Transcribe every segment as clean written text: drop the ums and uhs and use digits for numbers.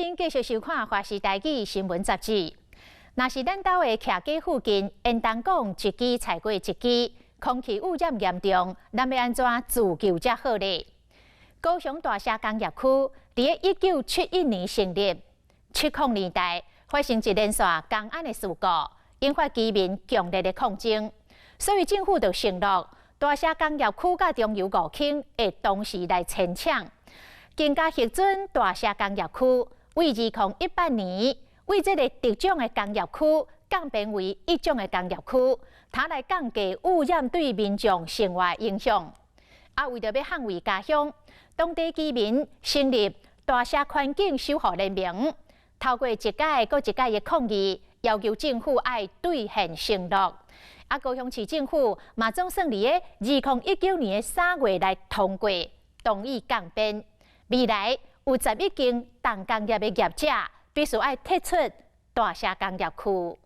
請繼續收看《華視台語新聞雜誌》。若是咱兜的徛家附近，煙囱管一支踩過一支，空氣污染嚴重，咱欲按怎自救才好咧？高雄大社工業區佇1971年成立，七零年代發生一連串工安的事故，引發居民強烈的抗爭，所以政府就承諾大社工業區佮中油五坑會同時來遷廠，更加核准大社工業區為2018年為這个特種的工業區降編為一種的工業區，他來降低污染對民眾生活影響。啊，為著欲捍衛家鄉，當地居民成立大社環境守護聯盟，透過一屆閣一屆的抗議，要求政府愛兌現承諾。啊，高雄市政府嘛總算佇个2019年的3月來通過同意降編，未來有11間重工業的業者必須愛撤出大社工業區。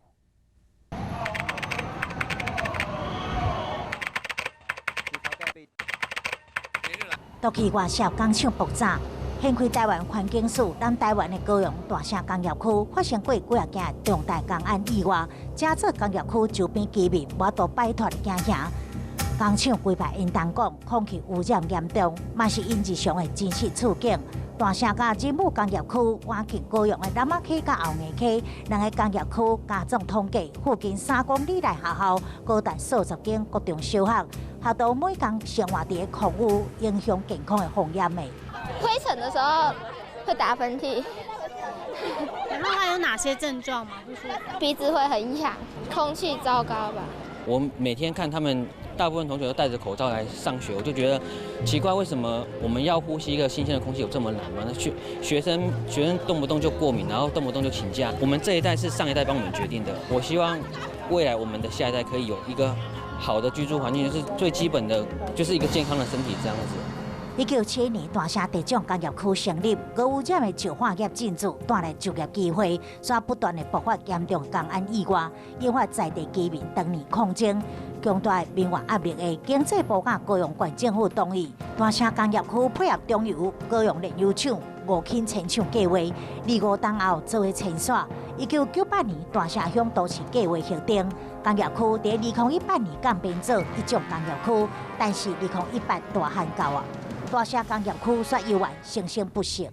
毒氣外泄，工廠爆炸，掀開臺灣環境史。咱臺灣的高雄大社工業區發生過幾仔件重大工安意外，這做工業區周邊居民無法度擺脫驚嚇。工廠規排煙囱管，空氣污染嚴重，嘛是𪜶日常的真實處境。大社佮仁武工業區、倚近高雄的楠仔溪佮後硬溪，兩个工業區加總統計，附近3公里內學校高達數十間國中小學，學徒每工生活佇个空污影響健康的風險的。灰塵的時候會打噴嚏。然後還有哪些症狀嗎？不舒服，鼻子會很癢，空氣糟糕吧。我每天看他們大部分同學都戴着口罩來上學，我就覺得奇怪，為什麼我們要呼吸一個新鮮的空氣有這麼難嗎？那學生動不動就過敏，然後動不動就請假。我們這一代是上一代幫我們決定的。我希望未來我們的下一代可以有一個好的居住環境，就是最基本的，就是一個健康的身體這樣子。1971年大社特種工業區成立，高污染的石化業進駐，帶來就業機會，煞不斷的爆發嚴重工安意外，引發在地居民長年抗爭。強大的民怨壓力下，經濟部佮高雄縣政府同意，大社工業區配合中油高雄煉油廠五坑遷廠計劃，二五冬後做伙遷徙。1998年大社鄉都市計劃核定，工業區佇2018年降編做一種工業區，但是2018大旱到啊！大社工業區煞猶原生生不息。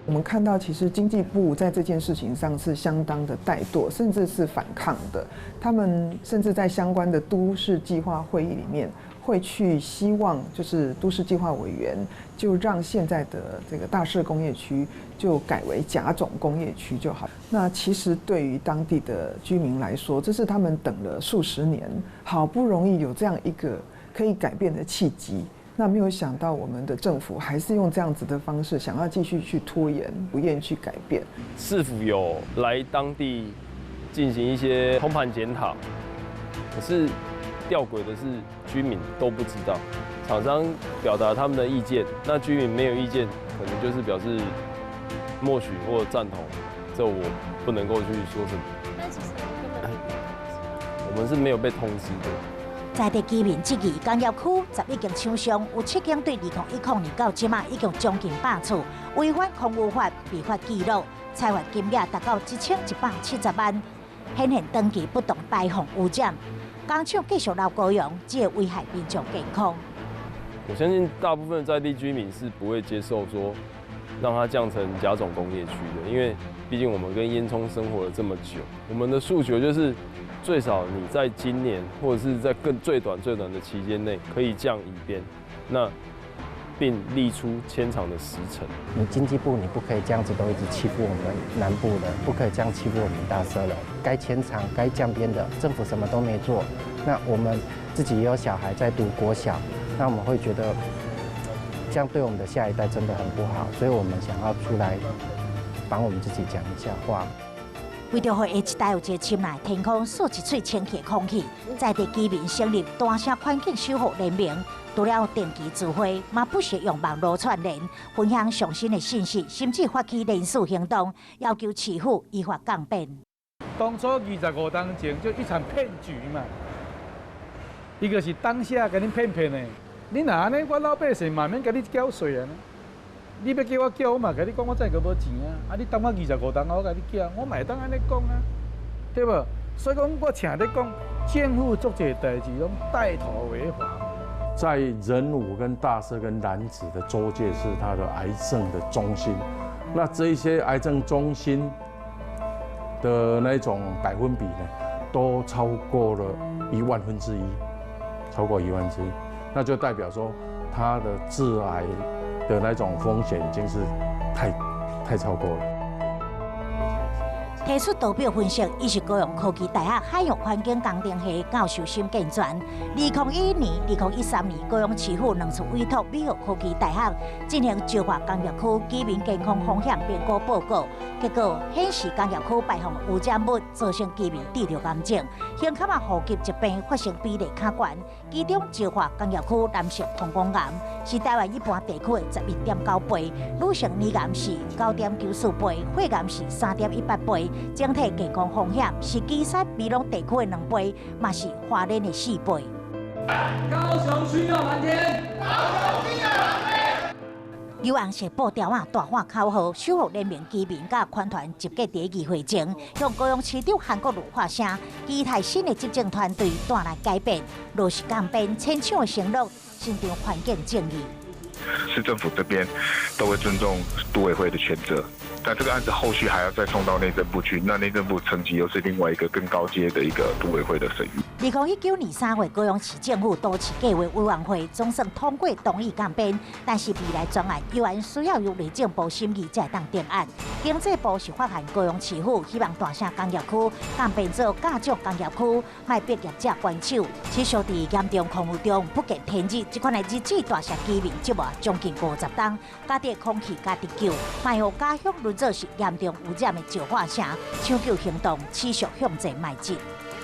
我們看到，其實經濟部在這件事情上是相當的怠惰，甚至是反抗的。他們甚至在相關的都市計劃會議裡面，會去希望就是都市計劃委員就讓現在的這個大社工業區就改為甲種工業區就好。那其實對於當地的居民來說，這是他們等了數十年，好不容易有這樣一個可以改變的契機。那沒有想到，我們的政府還是用這樣子的方式，想要繼續去拖延，不願去改變。市府有來當地進行一些通盤檢討，可是吊詭的是，居民都不知道。廠商表達他們的意見，那居民沒有意見，可能就是表示默許或贊同，這我不能夠去說什麼。但其實根本我們是沒有被通知的。在地居民質疑，工業區11間廠商有7間對2010年到這馬已經將近100次違反空污法被罰記錄，裁罰金額達到1170萬，顯現長期不斷排放污染。工廠繼續留高雄，只會危害民眾健康。我相信大部分在地居民是不會接受說讓它降成甲種工業區的，因為畢竟我們跟煙囪生活了這麼久，我們的訴求就是最少你在今年或者是在更最短最短的期間內可以降乙編，那並列出遷廠的時程。你經濟部你不可以這樣子都一直欺負我們南部人，不可以這樣欺負我們大社人。該遷廠、該降編的，政府什麼都沒做。那我們自己也有小孩在讀國小，那我們會覺得這樣對我們的下一代真的很不好，所以我們想要出來幫我們自己講一下話。為著予下一代有一个深藍天空，吸一喙清氣空氣，在地居民成立大社環境守護聯盟，除了定期聚會，嘛不時用網路串聯，分享上新的信息，甚至發起聯署行動，要求市府依法降編。當初25冬前就一場騙局嘛，一個是當下共你騙騙的，你若按呢，我老百姓嘛免共你繳稅啊。你欲叫我繳，我嘛共你講，我真閣無錢啊！啊，你等我25冬，我共你繳，我嘛會當按呢講啊，對無？所以講，我成日咧講，政府做這個代誌，攏帶頭違法。在仁武跟大社跟楠梓的州界是它的癌症的中心，那這一些癌症中心的那種百分比呢，都超過了一萬分之一，超過一萬分之一，那就代表說它的致癌的那種風險已經是太超過了。提出圖表分析，伊是高雄科技大學海洋環境工程系教授沈建全。2011年、2013年，高雄市府兩次委託美國科技大學進行石化工業區居民健康風險評估報告，結果顯示工業區排放污染物造成居民得著癌症，胸腔仔呼吸疾病發生比例較懸。其中石化工業區男性膀胱癌是台灣一般地區的11.9倍，女性乳癌是9.94倍，肺癌是3.18倍。整體健康風險是基沙美濃地區的2倍，嘛是花蓮的4倍。高雄需要藍天，高雄需要藍天。有紅色布條仔大喊口號，守護聯盟居民佮環團集結佇議會前，向高雄市長韓國瑜發聲，期待新的執政團隊帶來改變，落實降編遷廠的承諾，伸張環境正義。市政府這邊都會尊重都委會的權責，但這個案子後續還要再送到內政部去，那內政部層級又是另外一個更高階的一個都委會的審議。2019年3月，高雄市政府都市計劃委員會總算通過同意降編，但是未來專案依然需要由內政部審議才會當定案。經濟部是發函高雄市府，希望大城工業區降編做甲種工業區，莫逼業者關手。持續佇嚴重空污中不見天日，這款的日子大城居民折磨將近50冬，家底空氣佮得救，莫予家鄉淪做是嚴重污染的石化城，搶救行動持續向前邁進。